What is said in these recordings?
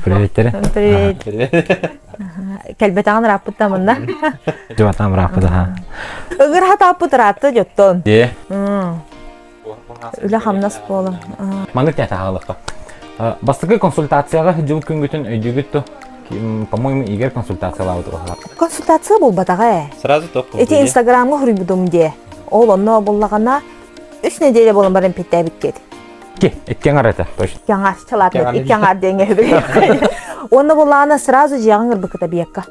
Приветтери. Привет. Кэлбэтэҕин ырааппыт да манна. Дьыбатаам ырааппыт аха. Ыгыр хатааппыт ыраатта дьоттон. Дие. Үлэ-хамнас буолан. Маннык тэтаһалыкка. Бастакы консультацияҕа дьыл күнгүтүн өйдүүгүт ту? По-моему, Игорь консультациялаабыт уһа. Консультация буолбатаҕа ээ. Сразу тоқ Ити Инстаграмҥа суруйбутум дии. Ол онно буоллаҕына үс неделя буолан баран питтээбиккит. Икки, икки аҥар этэ, точно. Икки аҥар, чалаатык, икки аҥар диэҥҥэ үһүбүт. Уонна буоллаҕына сразу дьиэҕин ырбыкыта биекка.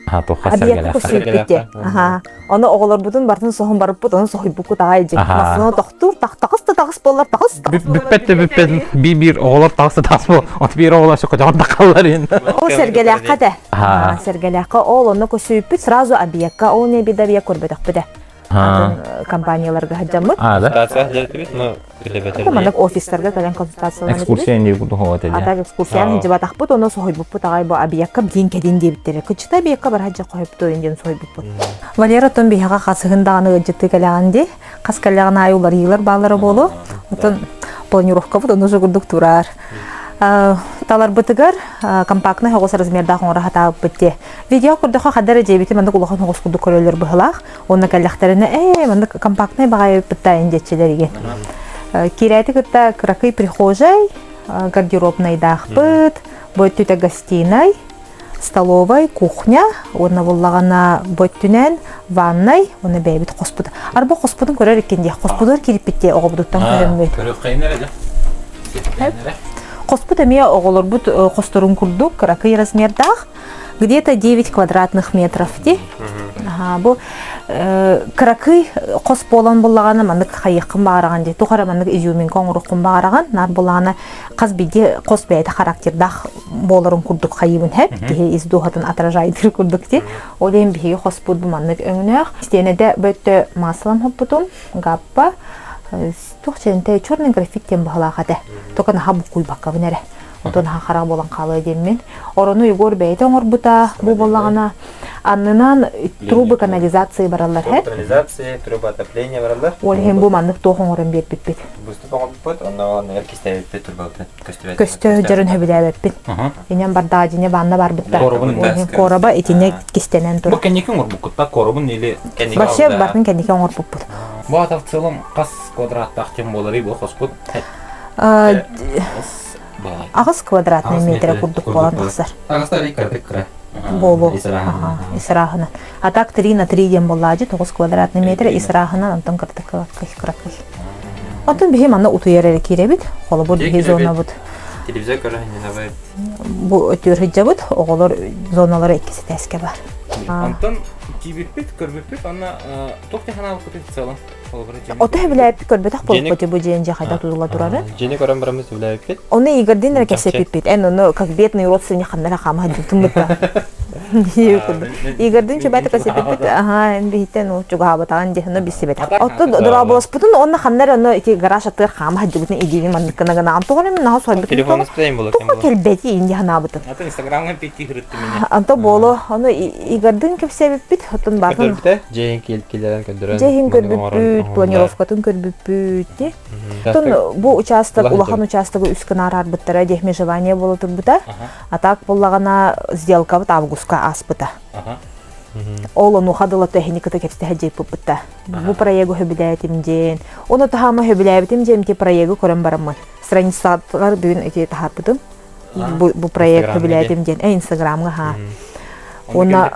Объекка көсүүппүт Аха. Ону оҕолорбутун барытын соһун барыппыт, ону соһуйбуккут аҕай дьиҥ. Массыына тохтуур, таҕыс да таҕыс буоллар, таҕыс Бүппэт да бүппэт, биир-биир оҕолор таҕыс да таҕыс буол, от биир оҕолор сөкөтөҕөн да қаллар ин. Ол сэргэлээххэ этэ. Сэргэлээххэ ол онно көсүүппүт сразу объекка, ол не беда объект көрбөтөхпүт ээ. Атын компанияларга сылдьаммыт. А, да? Консультация но Маннык офистарга кэлэн консультацияланан Экскурсия инди курдук А так экскурсияны сылдьыбатахпыт, ону соһуйбуппут аҕай бу объекка билин кэлин диэбиттэрэ. Кычыта объекка бараһа хоһуйбут диэн соһуйбуппут. Валера тон биһиэхэ хасыһын даҕаны ыалдьыттыы кэлэҕин дии. Хас кэллэҕин аайы уларыйыылар бааллара буолуо. Оттон планировкабыт ону курдук турар. Таларбытыгар компактнай оҕус размердаах оҥоро сатаабыппыт дии. Видео көрдөххө хадара дьиэбитин маннык улахан оҕус курдук көрөллөр быһылаах. Уонна кэллэхтэринэ ээ маннык компактнай баҕайыбыт да диэччилэр игин. Киирээти кытта кыракый прихожай, гардеробнайдаахпыт, бу өттүтэ гостинай, столовай, кухня, уонна буллаҕына бу өттүнэн ваннай, уонна бэйэбит хоспут. Арба хоспутун көрөр иккин диэх, хоспутугар киириппит дии оҕобутуттан көрөммүт. Көрүөххэйин эрэ Хоспут эмиэ оҕолорбут хосторун курдук кыракый размердаах, где-то 9 квадратных метров ди. Аха, бу кыракый хос буолан буллаҕына маннык хайыаххын баҕараҕын дии. Туох эрэ маннык изюминка оҥоруоххун баҕараҕын. Наар буллаҕына хас биирдии хос бэйэтэ характердаах буоларын курдук хайыыбын хэп. Киһи ис дууһатын отражайдыр курдук дии. Ол иһин биһиги хоспут бу маннык өҥнөөх. Истиэнэдэ бөттө маслом хоппутум, гаппа, туох чэнтэй черный графит диэн баһылаах этэ. Только наһаа буккуйбаккабын эрэ. Отон хара буолан хаалыа диэммин. Орону Егор бэйэтэ оҥорбута бу буоллаҕына аннынан трубы канализации бараллар һэ. Канализация, труба отопления бараллар. Ол иһин бу маннык туох оҥорон биэрбиппит. Быстып оҥорбуппут, онно оннугар кистээбиппит турбабытын көстүбэт. Көстө дьарын сөбүлээбэппин. Инэн бардаа дьине баанна барбыттар. Короба итинне кистэнэн Бу тур. кэнники оҥорбуккут коробун или Вообще бартын кэнники оҥорбуппут. Бу ата в целом хас квадраттаах тем буоларый бу хоспут? Аҕыс квадратный метр курдук буолан тахсар. Буолуо. Исырааһынан. А так 3 на 3 диэн буоллаадьы, 9 квадратный метр исырааһынан онтон кырдык кыракый. Онтон биһи манна утуйар эрэ киирэбит. Холобур биһи зонабыт. Телевизор көрө хиннинабыт. Бу өтүөр сылдьабыт, оҕолор зоналара иккис этээскэ бар. Онтон киирбиппит, көрбүппүт, онно туох теханаабыккытый в целом? Ото сөбүлээппит көрбөтөх буолбут бу дьиэн дьэ хайда тутулла турарын. Дьиэни көрөн бараммыт сөбүлээбиппит. Ону Игордин эрэ кэпсэппиппит. Эн ону как бедный родственник ханна эрэ хаама сылдьыбытым бытта. Игордин чубата кэпсэппиппит. Аха, эн биһиттэн ол чугаһаабатаҕын дьэ ону билсибэтэх. Оттон дорооболоспутун онно ханна эрэ ону ити гараж аттыгар хаама сылдьыбытын идиини маннык гына гынаҕын тоҕо эрэ мин наһаа сойбутум. Телефон испытайым буолар. Тоҕо кэлбэти инди ханаабытым. Атын Инстаграмҥа петти хырытты меня. Анто буолу, ону Игордын кэпсэбиппит, оттон баатын Көрдөрбүтэ, дьиэһин киэлкилэрин көрдөрөн. Дьиэһин көрбүппүт, планировкатын көрбүппүт. Ди. Оттон бу участок, улахан участогы үс гына араарбыттара, диэх межевание буола турбута. А так буоллаҕына сделкабыт августка ааспыта. Ол онуоха дылы тэһини кыта кэпсэһэ дьиэппыппыта. Бу проегы сөбүлээтим диэн. Ону таһаама сөбүлээбитим диэн ити проегы көрөн бараммын. Страницалар бүгүн ити таһаарбытым. Бу, бу проект сөбүлээтим диэн. Э, Инстаграмҥа ха. Уонна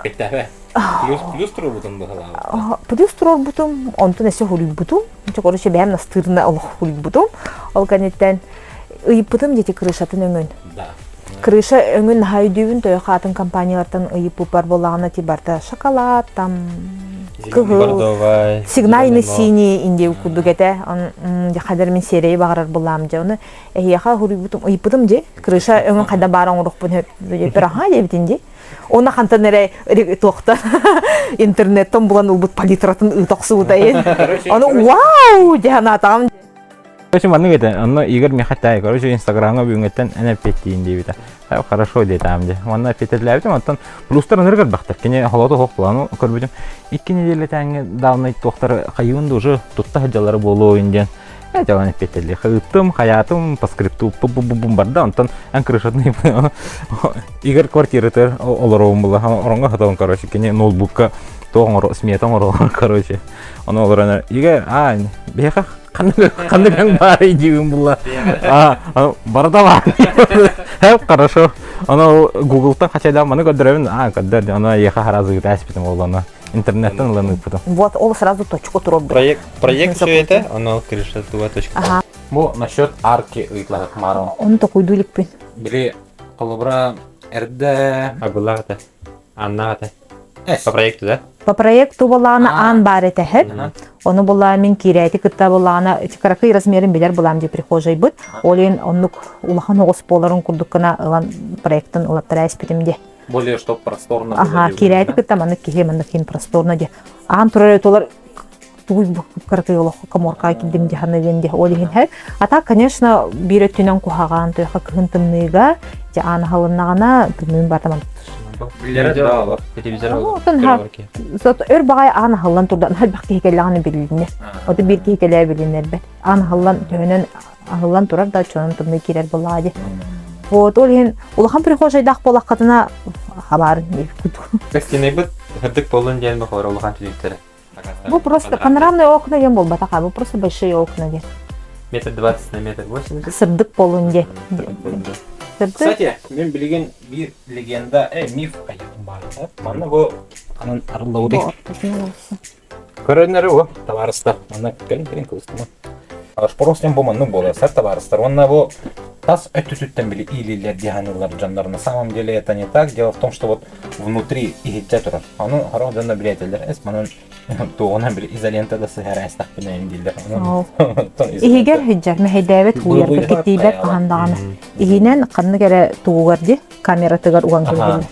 Плюс, плюс туруорбутум быһалаабыт. Плюс туруорбутум, онтон өссө хуруйбутум. Чэ, короче, бэйэм настырына олох хуруйбутум. Ол кэнниттэн ыйыппытым дети крышатын өҥүн. Да. Крыша өҥүн наһаа өйдүүбүн, тойо хаатын компаниялартан ыйыппыппар буоллаҕына ти барта шоколад, там кыһыл, сигнальный синий индия курдук этэ. Хадер мин серия баҕарар буллаам дьэ. Оны эһиэхэ хуруйбутум, ыйыппытым дии. Крыша өҥүн хайда баар оҥорохпун хөп аха диэбитин дии. Уонна хантан эрэ туохтан интернеттэн булан ылбыт палитратын ыыта охсубутай. Ону вау дии санаатаҕым. Короче, маннык этэ, онно Игорь миэхэ эттэ, короче, Инстаграмҥа бүгүҥҥэттэн эн эппиэттиин диэбитэ. Хорошо диэтаам дии. Уонна эппиэттэлээбитим, оттон плюстар ынырык элбэхтэр. Кини холото суох плану көрбүтүм. Икки неделя тээҥҥэ даҕаны туохтары хайыын да уже тутта сылдьаллара буолуо диэн. Дьалан эппиэттэлли. Ыыттым, хайаатым, по скрипту бу барда. Онтон эн крышатын Игорь квартиратыгар олоробун була. Ороҥҥо сытабын, короче, кини ноутбукка туох оҥоро, смета оҥоро, короче. Ону олорон Игорь, а, биһиэхэ ханнык ханнык өҥ баарый диибин була. А, барыта баар. Хорошо. Ону Гуглтан хачайдаан маны көрдөрөбүн. А, көрдөр. Ону эйиэхэ харазыгыта эспитим ол ону. Интернеттен ылан ыыппытым. Вот, ол сразу точку турар. Проект, проект все это, оно крыша туга точка. Ага. Бу насчет арки ыйтлаһык маарон. Оны токуйду иликпин. Били холобура эрдэ Агылаах этэ. Аннаах этэ. По проекту, да? По проекту булаана аан баар этэһэр. Ону булаа мин киирээти кытта булаана ити кыракый размерин билэр булаам ди прихожайбыт. Ол иһин оннук улахан оҕус буоларын курдук гына ылан проектын ылаттара эспитим ди. Более чтоб просторно Аха, киирээти кытта маннык киһи маннык киһин просторно ди. Аан турар өтөлөр тугуй кыракый олох коморка кирдим дьаһанабын ди ол иһин һэр. А так, конечно, биир өттүнэн куһаҕан туйха кыһын тымныыга дьэ аан аһылыннаҕына тымныын бартаман Өр баҕай аан аһыллан турдан элбэх киһи кэллэҕинэ билиннэр. Ото биир киһи кэлээ билиннэрбэт. Аан аһыллан төһөнөн аһыллан турар да чонон тымныы киирэр буоллаҕа дии. Вот ол иһин улахан прихожайдаах буоллаххытына хабаарын диир курдук. Гостиныйбыт сырдык буоллун диэн бохоор улахан түнүктэрэ. Бу просто панорамные окна диэн буолбатах, бу просто большие окна диэн. Метр 20 на метр 80. Сырдык буолун диэн. Сырдык. Кстати, мен билигин биир легенда, э, миф баар. Манна бу анан арыллабыты. Көрөннөрү бу табаарыстар. Манна кэлин кэлин кыбыстыма. Шпорос диэн бу маннык буолар, сэр табаарыстар. Уонна бу тас өттүтүттэн били иилиллэр диһанылар дьоннор. На самом деле это не так. Дело в том, что вот внутри иһиттэ турар. Ону хорох дьонно билетеллер. Эс манан туоҕунан били изолента да сыһара эстахпына дииллэр. Иһигэр сылдьар, мэһэйдээбэт хууйарга киттиибэт хаһан даҕаны. Иһинэн ханнык эрэ тугугар ди камератыгар уган кэбиһэллэр.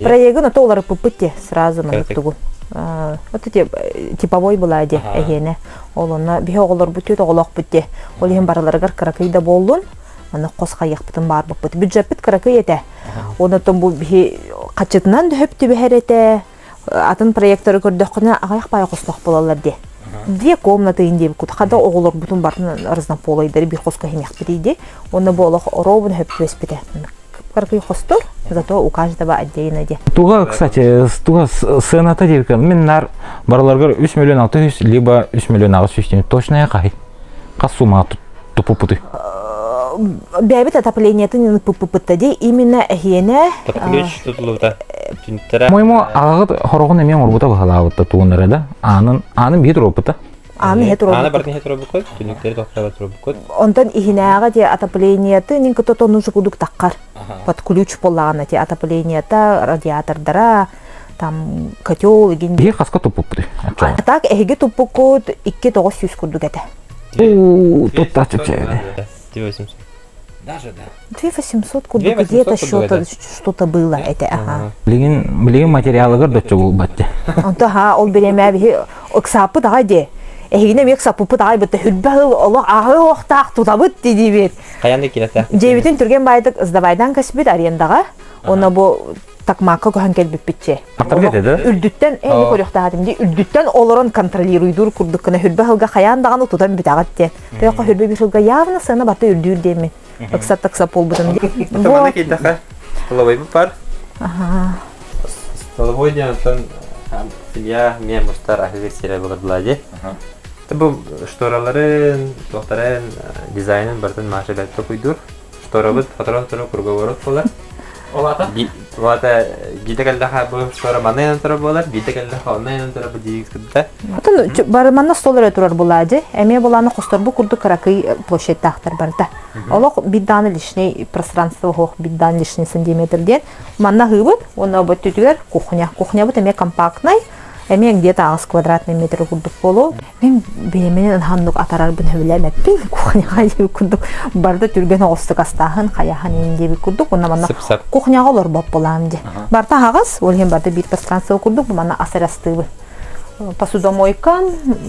Проегын ото уларыппыппыт те сразу маннык тугу. Вот эти типовой была де эһиэнэ. Ол онно биһи оҕолорбут түөт оҕолоохпут де. Ол иһин барыларыгар кыракый да буоллун, аны хос хайыахпытын баарбыппыт. Бюджеппит кыракый этэ. Онотон бу биһи хаччытынан да хөп түбэһэр этэ. Атын проекторы көрдөххүнэ аҕыйах баайа хостоох буолаллар де. Две комнаты диэбиккут. Хада оҕолорбутун барын разнополойдары биир хоско иһимиэхпит ди. Онно бу олох оруобун хөп түбэспитэ. Кыракый хостор, зато у каждого отдельно де. Туга, кстати, туга сыаната диэбиккэ, мин нар барыларгар 3 миллион 600 либо 3 миллион 800 диэн точная хай. Хас сумма тупупутуй? Бэйэбит отоплениетын ыппыппытта ди именно эһиэнэ Ключ тутулута. По-моему, аҕаҕыт хороҕун эмиэ оҥорбута баһылаабытта тугуннара да. Аанын аанын биһи туруоппута. Ааны иһэ туруорбут. Ааны бартын иһэ туруорбуккут, түннүктэри тохтообо туруорбуккут. Онтон иһинээҕи те отоплениеты нин кытта тоннушу кудук таххар. Под ключ буоллаҕына те отоплениета, радиатордара, там котел игин. Биһи хаска туппуппут. А так эһиги туппуккут 2-900 курдук этэ. Уу, туттааччы 800. Даже да. 2800 курдук где-то что-то что-то было это ага. Билигин билигин материалыгар доччу булбатты. Онто ха ол бириэмэ биһи ыксааппыт аҕай дии. Эһигини эмиэ ыксаппыппыт аҕай бытта хүрбэ сыл олох аҕай оһохтоох тутабыт дии Хайан да килэтэ. Дьиэбитин түргэн баайдык сдавайдан кэспит арендаҕа. Уонна бу такмакка көһөн кэлбиппитчи. Үрдүттэн ээ көрүөхтаатым дии үрдүттэн олорон контролируйдуур курдук гына хүрбэ сылга хайаан даҕаны тутан бүтэҕит диэн. Тойоххо хүрбэ биир сылга явно сыана барта үрдүүр диэммин. Ыксат ыксап буолбутум дии. Манна киирдэххэ столовойбут бар. Столовой диэн оттон семья эмиэ мустар аһыыр сирэ буолар дии. Бу штораларын, туохтарын, дизайнын барытын Маша бэрт токуйдуур. Шторабыт сотору-сотору круговорот буолар. Ол аата? Ол аата биирдэ кэллэхэ бу штора манна турар буолар, биирдэ кэллэхэ онно турар бу диир кытта. Отон бары манна стол эрэ турар булаадьы. Эмиэ булааны хосторбу курдук кыракый площадьтаахтар барыта. Олох биир дааны лишний пространство хоох биир дааны лишний сантиметр диэн. Манна аһыыбыт, уонна өттүтүгэр кухня. Кухнябыт эмиэ компактнай, эмиэ где-то аҕыс квадратный метр курдук буолуо. Мин бириэмэни ханнык атарарбын сөбүлээбэппин кухняҕа диэбит курдук барыта түргэн оҕустук астааһын хайаһан иин диэбит курдук уонна манна кухняҕа олорбот буолаам дии барыта аһаҕас ол иһин барыта биир пространство курдук манна ас эрэ астыыбын посудомойкам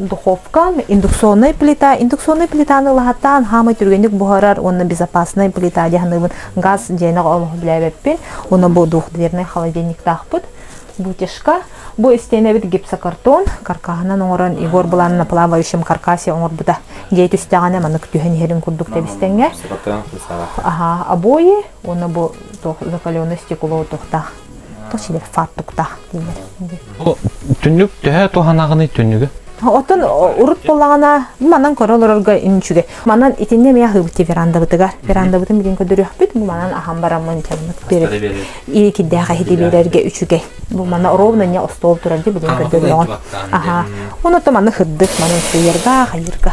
духовкам индукционная плита индукционная плитаны ылаһаттаан хаамай түргэнник буһарар уонна безопасная плита дии саныыбын газ дьиэни олох билээбэппин уонна бу двухдверный холодильниктаахпыт. Бутишка. Бу истиэнэбит гипсокартон каркаһынан оҥорон Егор Булан на плавающем каркасе оҥорбута. Дьиэ түстэҕинэ маннык түһэн иһэрин курдук тэбистэҥҥэ. Аха, обои уонна бу туох закаленное стекло туохтаах. Туох фартуктаах дииллэр. Бу түннүк төһө туһанаҕыный түннүгү? Оттон урут буоллаҕына манан көрө олорорго үчүгэй. Манан итиннэ эмиэ аһыыбыт верандабытыгар. Верандабытын билин көрдөрүөхпүт. Бу манан аһан бараммын чаннык биэрэр. Иикирдээх эһити биэрэргэ үчүгэй. Бу манна ровно не остуол турар ди билин көрдөрүөҕүн. Аха. Онуттан манны хырдык манан сыйарга, хайырга.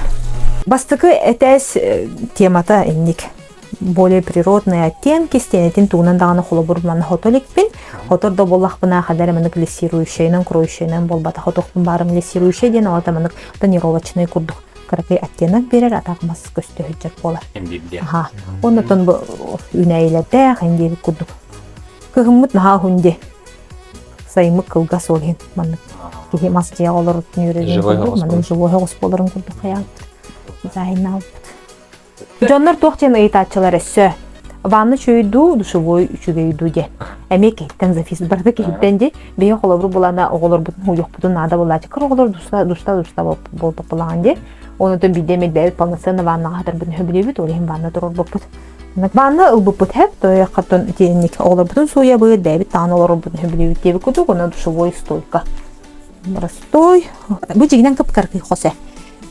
Бастакы этээс темата инник. более природные оттенки стенетин тугунан даҕаны холобур манна хото иликпин хотор да буоллахпына хадара маннык лессирующайынан кроющайынан буолбатах хотохпун баарым лессирующай диэн ол маннык тонировочный курдук кыракый оттенок биэрэр атак мас көстө сылдьар буолар аха оннотон бу үүнээйилэрдээх индиэбит курдук кыһыммыт наһаа уһун дии сайыммыт кылгас ол иһин маннык киһи мас дьиэҕэ олорутун үөрэрин курдук маннык живой оҕус буоларын курдук хайаабыт дизайнаабыт Дьоннор туох диэн ыйытааччылар өссө ванна үчүгэй дуу, душевой үчүгэй дуу диэн. Эмиэ киһиттэн зависит барыта киһиттэн дии. Биһи холобур булана оҕолорбутун уйуохпутун наада буолааччы. Кыра оҕолор дуста дуста дуста буолбаппылаҕын дии. Онутун биирдэ эмит бэйэбит полноценно ваннаҕа хатарбытын сөбүлүүбүт, ол иһин ванна турорбуппут. Ванна ылбыппыт хэп, тойоххаттан итинник оҕолорбутун сууйабыт, бэйэбит таҕан олорорбутун сөбүлүүбүт диэбит курдук, онон душевой стойка. Простой. Бу дьиҥинэн кып-кыракый хос ээ.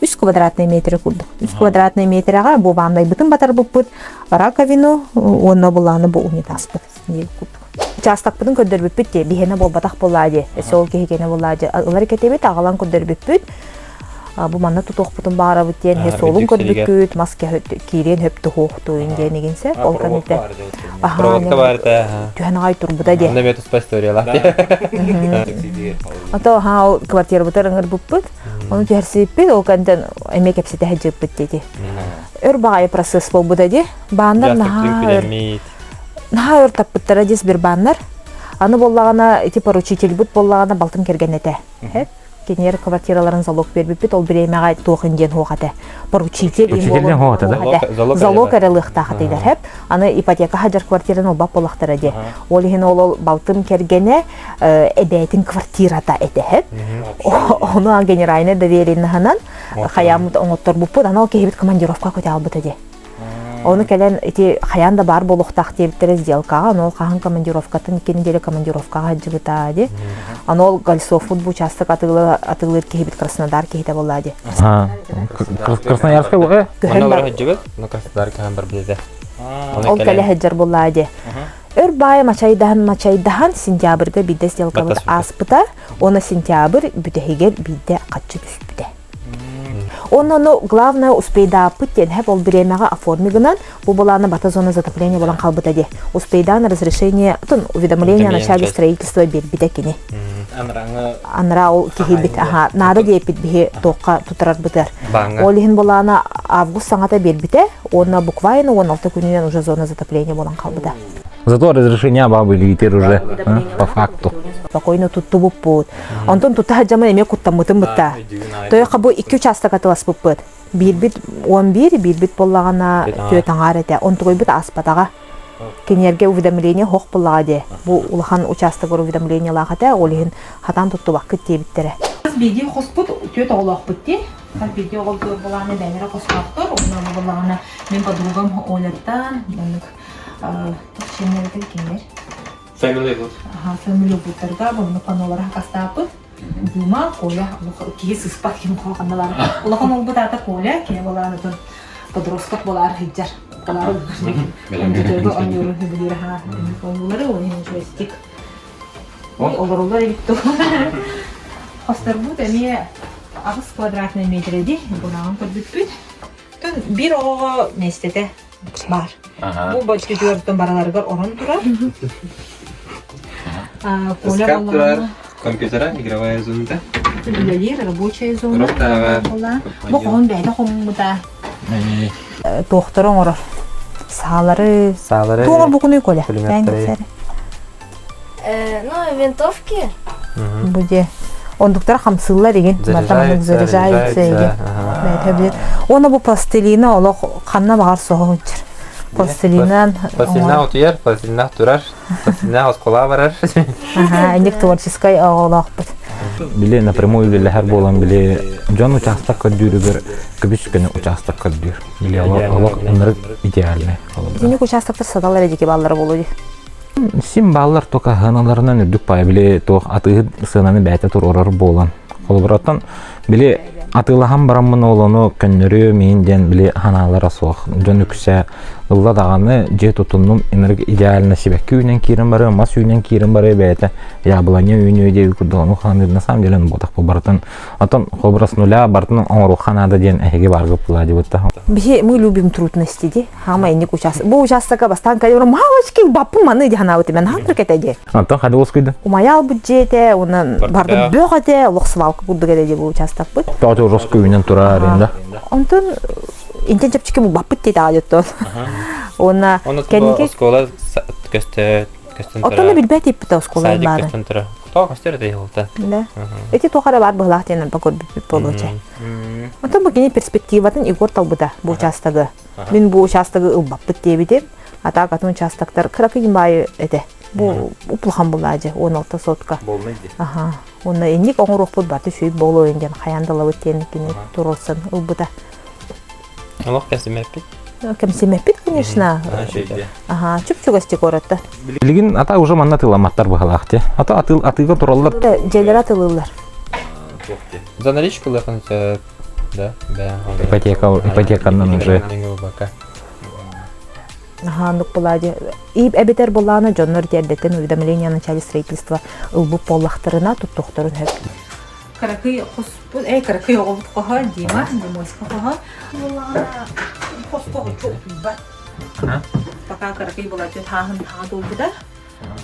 Үс квадратный метр курдук. Үс квадратный метрэҕэ бу ваннайбытын батарбыппыт, раковину уонна булааны бу унитазпыт диэбит курдук. Учаастакпытын көрдөрбүппүт дии, биһиэнэ буолбатах буоллаа дии, өссө ол киһи киэнэ буоллаа дии. Ылар кэтибит, аҕалан көрдөрбүппүт. Бу манна тутуохпутун баҕарабыт диэн хе суолун көрбүккүт, мас киириэн хөп туһуохтуйун диэн игинсэ. Ол кэнниттэн Проводка баар этэ. Түһэн аҕай турбута диэн. Онно туспа историялаах. Ото аха ол квартирабытыгар ыҥырбыппыт. Ону түһэрсибиппит, ол кэнтэн эмиэ кэпсэтэ сылдьыппыт диэти. Өр баҕайы процесс буолбута дии. Бааннар наһаа өр наһаа өр таппыттара дии сбербааннар. Аны буоллаҕына ити поручительбыт буоллаҕына балтым кэргэн этэ. Кинилэр квартираларын залог биэрбиппит, ол бириэмэҕэ туох диэн суох этэ. Поручитель Поручитель суох этэ, да? Залог эрэ ылыахтаах этилэр, хэп. Аны ипотека хадьар квартираны ылбат буоллахтара дии. Ол иһин ол ол балтым кэргэнэ эбээтин квартирата этэ, хэп. Ону генеральный доверенноһынан хайааммыт оҥотторбуппут, аны ол киһибит командировка көтө албыта дии. Ону кэлэн ити хайаан да баар буолуохтаах диэбиттэрэ сделкаҕа, ону ол хаһан командировкатын икки неделя командировкаҕа сылдьыбыта дии. Аны ол Гольцовпут бу участок атыылыыр киһибит Краснодар киһитэ буолла дии. Красноярскай буолла? Манна олоро сылдьыбыт, но Краснодар көһөн барбыт этэ. Ол кэлэ сылдьар буолла дии. Өр баайа мачайдаһан мачайдаһан сентябрьга биирдэ сделкабыт ааспыта, уонна сентябрь бүтэһигэр биирдэ хаччы түспүтэ. Онно ону главное успейдааппыт диэн хэп ол бириэмэҕэ оформи гынан бу былаана бата зона затопления болан хаалбыта дии. Успейдаан разрешение отон уведомление о начале строительства биэрбитэ кини. Анараа ол киһибит аха наада диэппит биһи туохха тутарарбытыгар. Ол иһин былаана август саҥата биэрбитэ уонна буквально 16 күнүнэн уже зона затопления болан хаалбыта. Зато разрешение бабы литер уже по факту. Спокойно туттубуппут. Онтон тута сылдьаммын эмиэ куттаммытым бытта. Тойоха бу икки учаастак атыласпыппыт. Биирбит 11, биирбит буоллаҕына түөрт аҥаар этэ. Онтугуйбут ааспатаҕа. Кинилэргэ уведомление хоох буоллаҕа дии. Бу улахан учаастагар уведомлениелаах этэ, ол иһин хатаан туттубаккыт диэбиттэрэ. Хас биирдии хоспут түөрт оҕолоохпут дии. Хас биирдии оҕол буоллаҕына бэйэлэрэ хостоохтор. Онно буоллаҕына мин подругам Оляттан маннык туох чиэннэритин кинилэр Family Good. Аха, Family Good-тарга бу панолары хакастааппыт. Дима, Коля, киһи сыспат ким ханна бар. Улахан олбут аата Коля, кини болаан отон подросток болаар сылдьар. Болаар компьютерга оонньуурун сөбүлүүр аха. Оонньуулары уонна джойстик. Олорулар эбит ту. Хосторбут эмиэ аҕыс квадратный метр ди, бураҕын көрбүппүт. Биир оҕоҕо миэстэтэ баар. Бу боччутугар бараларыгар орон турар. Коля Шкаф турар, компьютера, игровая зоната. Үлэлиир рабочая зона. Руктааҕа. Бу хоһун бэйэтэ хоммута. Туохтары оҥорор. Саалары. Саалары. Туоҕар букунуй Коля. Ну, винтовки. Бу дьэ. Ондуктар хамсыыллар игин. Заряжаются, игин. Бэйэтэ билэр. Уонна бу пластилина олох ханна баҕар соһо сылдьар. Пластилинан. Пластилиннаах утуйар, пластилиннаах турар, пластилиннаах оскуолаҕа барар. Аха, инник творческай оҕолоохпут. Били напрямую үлэлэһэр буолан били дьон учаастак көрдүүрүгэр көбүс көнө учаастак көрдүүр. Били олох ынырык идеальный. Итинник участоктар сатал эрэ диэки бааллара буолуо дии. Син бааллар только сыаналарынан үрдүк пай били туох атыыһыт сыананы бэйэтэ туруорар буолан. Холобур, били атыылаһан бараммын ол ону көннөрүө миин диэн били санаалара суох. Дьон үксэ ылла даҕаны дьиэ тутуннум ынырык идеально сибэкки үүнэн киирэн барыа, мас үүнэн киирэн барыа бэйэтэ яблоня үүнүө диэбит курдук ону ханыыр на самом деле буотах бу барытын Оттон холобура с нуля барытын оҥоруохха наада диэн эһиги бааргыт була дебутта. Биһи мы любим трудности ди. Хама инник участок. Бу участокка бастаан кэлэн мамочки баппын маны ди ханаабыт мен хантыр кете ди. Антон хады оскуйда. Умайал бу дьиэтэ, онон барды бөх этэ, олох свалка курдук этэ ди бу участокпыт. Тоҕо роску үүнэн турар инда. Онтон интен чэпчэки бу баппыт диэт аҕа Уонна кэнники оскуола көстө көстөн Оттон да билбэт иппит оскуола баарын. Көстөн турар. Тоҕо көстөр этэй холта. Да. Эти туох эрэ баар быһылаах диэн алба көрбүппүт буолуоча. Оттон бу кини перспективатын Егор талбыта бу учаастагы. Мин бу учаастагы ылбаппыт диэбитим. А так атын участоктар кыракый баайы этэ. Бу улахан булаадьы 16 сотка. Аха. Уонна инник оҥоруохпут барты сүйүк буолуойун диэн хайаан да ылабыт диэн кини туруорсан ылбыта. Олох кэмсимэппит. Кэмсимэппит, конечно. Аха, чуп-чугас куоратта. Билигин ата уже манна атыыламматтар быһалаах те. Ата атыы атыыга тураллар. Дьиэлэр атылыыллар. За наличку лахан да, Ипотека ипотеканан уже. Аха, оннук буолаа И эбэтэр буоллаҕына дьоннор тиэрдэттэн уведомление о начале строительства ылбыт буоллахтарына туттуохтарын сөп. Кыракый хоспут, эй, кыракый оҕобут хоһо, Дима, Димоська хоһо. Буоллаҕына хоско утуйбат. Пока кыракый буолааччы тааһын таҥа туолбута.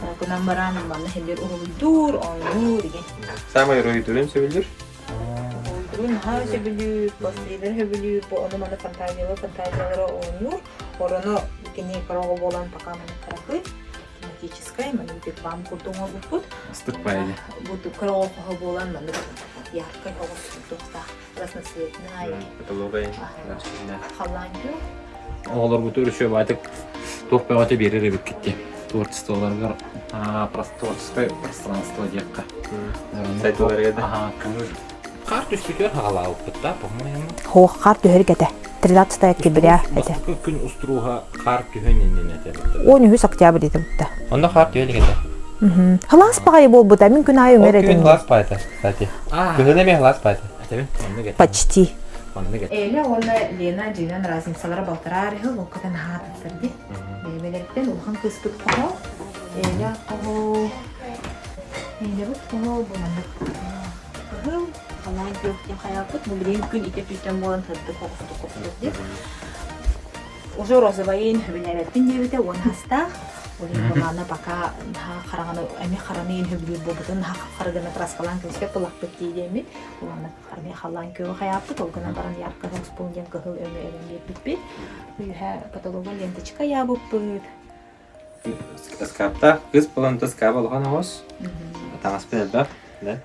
Ол гынан баран манна хэмбир уруһуйдуур, оонньуур деген. Самый уруһуйдуурун сөбүлүүр? Уруһуйдуурун наһаа сөбүлүүр, пластилиннары сөбүлүүр, бу ону маны фантазиялар фантазиялара оонньуур. Орону кини кыра оҕо буолан пока маны кыракый тематическай, маны реклама курдук оҥорбуппут. Ыстык баайы. Бу кыра оҕо хоһо буолан маннык яркай оҕус туохтаах разноцветная. Каталогай. Халлаан күөх. Оҕолорбутугар еще баайтык туох бөҕөтө биэрэр эбиккит дии. Творчестволарыгар творческое пространство диэххэ. Сайталарыгар Ага, Хаар түспүтүгэр хаалаабыппыт да, по-моему. Хуох хаар түһэр этэ. 13 октября этэ. Бастакы күн устурууһа хаар түһэн иннинэ этэ. 13 октябрь этэ бутта. Онно хаар түһэ илик этэ. Халаас баҕайы буолбута. Мин күн аайы үҥэр Ол күн этим. халаас баайта, кстати. Кыһын эмиэ халаас баайта. Этэбин, маннык этэ. Почти. Маннык этэ. Эля уонна Лена дьиҥинэн разницалара балтараа эрэ сыл луҥката наһаа атыттар дии. Бэйэлэриттэн улахан кыыспыт хоһо, Эля хоһо, Элябыт хоһо бу маннык кыһыл, халаан күөх диэн хайааппыт. Бу билигин күн ити өттүттэн буолан сырдык оҕустук коппут дии. Уже розовайын сөбүлээбэппин диэбитэ уон астаах. Ол иһин былаана пока наһаа хараҥаны эмиэ хараны иһин сөбүлүүр буолбутун наһаа хап-хара гына краскалаан кэбиспэт буоллахпыт дии диэммит. Улаана эмиэ халлаан күөҕү хайааппыт, ол гынан баран ярко спун диэн кыһыл өҥү эбэн биэрбиппит. Үөһэ потолога ленточка ыйаабыппыт. Ыскааптаах кыыс буолан ыскааба улахан оҕус. Таҥаспын элбэх, да.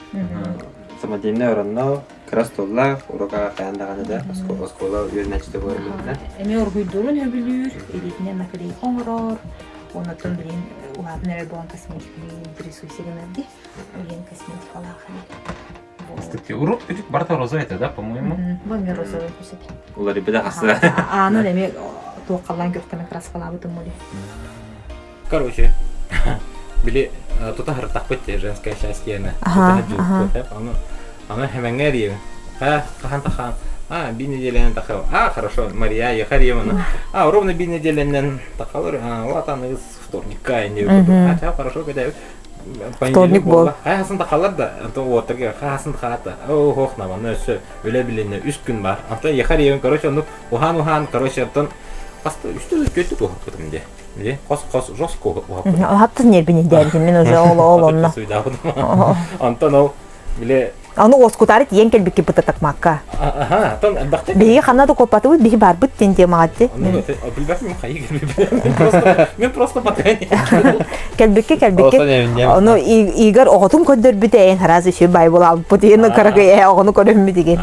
Самодельнай оронно, кыра столлаах, урука хайаан даҕаны да оскуола үөрэнээччитэ буолар Эмиэ уруһуйдуурун сөбүлүүр, илиитинэн наклейка оҥорор, оннуттан билигин улаатан эрэр буолан косметиканы интересуйся гынар дии. Билигин косметикалаах Урут күтүк барыта розовый этэ, да, по-моему? Бу эмиэ розовый түс этэ. Уларыйбыта хасса. Аанын эмиэ туоххалаан күөхтэмэ краскалаабытым були. Короче, били тута харытахпыт те женское счастье Ага, ага. Аны аны хэмэҥҥэ диэбин. Ха, хахан тахан. А, би неделянан тахал. А, хорошо, Мария, ехариевна. А, ровно би неделянан тахалар. А, вот аныгыс вторникка не А, хорошо, когда Вторник буол. Хайасын тахалар да, антон уоттарга хасын хаата. О, хох наманы өссө үлэ билинне үс күн бар. Антон ехариевин, короче, оннук уһаан-уһаан, короче, антон Баста үстө көттүк уһаппытым де. Де, хос-хос жестко уһаппытым. Хаттын нербин дээрбин мин уже ол ол онно. Антон ол биле Аны оскутаары тиийэн кэлбикки бытатакмакка. Аха, антон элбэхтик. Биһиги ханна да куоппатыбыт, биһи барбыт диэн темаҕа ти. Билбэппин хайы кэлбиппин. Мен просто батыган. Кэлбикке кэлбикке. Ону Игорь оҕотун көрдөрбүтэ эн раз еще бай буолаабыт диэн каракы оҕону көрөммүт деген.